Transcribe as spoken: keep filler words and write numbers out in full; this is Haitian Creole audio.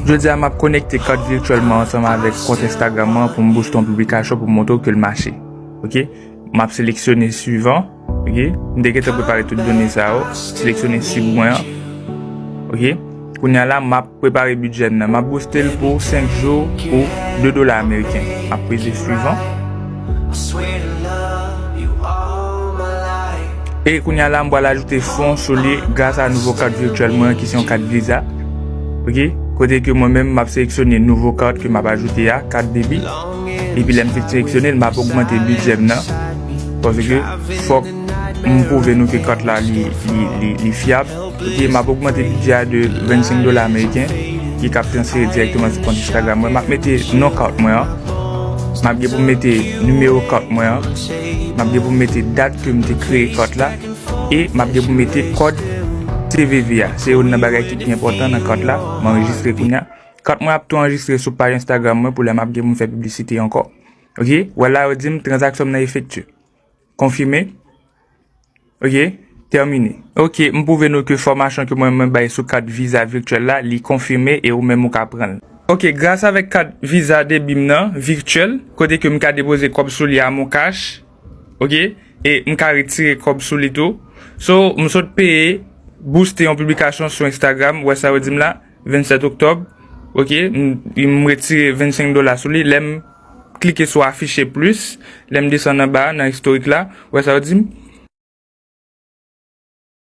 Jodi a, m ap konekte kat vityèl mwen ansanm avèk kont Instagram mwen pou m booste yon piblikasyon pou m montre w ke l mache. Ok? M ap seleksyone swivan. Ok? M te gentan prepare tout done sa yo. Seleksyone sib mwen an. Ok? Kounye a la, m ap prepare bidjè m nan. M ap booste l pou senk jou pou de dola ameriken. M ap peze swivan. E kounye a la, m pral ajoute fon sou li gras a nouvo kat vityèl mwen ki se yon kat Visa. Ok? Kote ke mwen menm, m ap seleksyone nouvo kat ke m ap ajoute a, kat debi. Epi lè m fin seleksyone l, m ap ogmante bidjè m nan. Paske fòk m pwouve nou ke kat la li, li, li, li fyab. Ok, m ap ogmante bidjè a de vennsenk dola ameriken ki k ap transfere dirèkteman sou kont Instagram mwen. M ap mete non kat mwen an. M ap gen pou m mete nimewo kat mwen an. M ap gen pou m mete dat ke m te kreye kat la. E m ap gen pou m mete kòd C V V a. Se youn nan bagay ki pi enpòtan nan kat la. M anrejistre kounye a. Kat mwen ap tou anrejistre sou paj Instagram mwen pou lè m ap gen pou m fè piblisite ankò. Ok, wè la yo di m tranzaksyon m nan efektye. Konfime. Ok, tèmine. Ok, m pwouve nou ke fòmasyon ke mwen, mwen bay sou kat Visa vityèl la, li konfime e ou menm ou ka pran l. Ok, gras avèk kat Visa debi m nan, vityèl, kote ke m ka depoze kòb sou li a MonCash, ok, e m ka retire kòb sou li tou. So, m sot peye, booste yon piblikasyon sou Instagram, wè sa yo di m la, vennsèt oktòb, ok, m, m retire vennsenk dola sou li, lè m klike sou afiche plis, lè m desann anba a nan istorik la, wè sa yo di m,